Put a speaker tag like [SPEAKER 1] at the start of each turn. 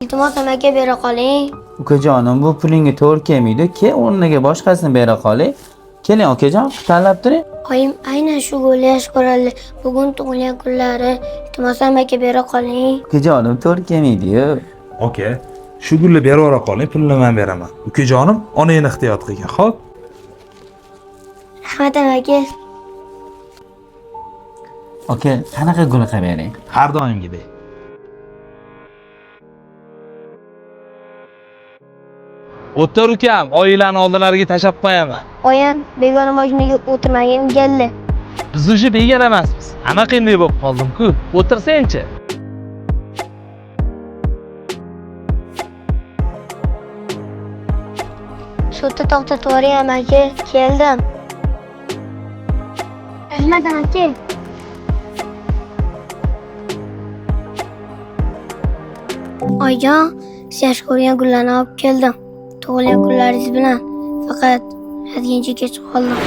[SPEAKER 1] Iltimos amaki bera qoling.
[SPEAKER 2] Ukajonim, bu pulingga to'g'ri kelmaydi. Ke, o'rniga boshqasini bera qoling. Keling okajon, tanlab turing.
[SPEAKER 1] Oyim aynan shu gulni yaxshi ko'radi. Bugun tug'ilgan kunlari. Iltimos amaki bera qoling.
[SPEAKER 2] Ukajonim, to'g'ri kelmaydi-yu.
[SPEAKER 3] Aka, shu gulni beravera qoling, pulini men beraman. Ukajonim, onangni ehtiyot qilgin, xo'p?
[SPEAKER 1] Rahmat amaki.
[SPEAKER 2] Aka, qanaqa gul qilib bering?
[SPEAKER 3] Har doimgidek. O'tir ukam, oilani oldilariga tashlab qo'yaman.
[SPEAKER 1] Oyim begona mashinaga o'tirmagin keldi.
[SPEAKER 3] Biz уже begona emasmiz. Anaqanday bo'lib qoldim-ku. O'tirsangchi.
[SPEAKER 1] Shu yerda to'xtatib yuboring amaki. Keldim. Rahmat amaki. Oyijon, siz yaxshi ko'rgan gullarni olib keldim. Tug'ilgan kunlaringiz bilan. Faqat ozgincha kech qoldim.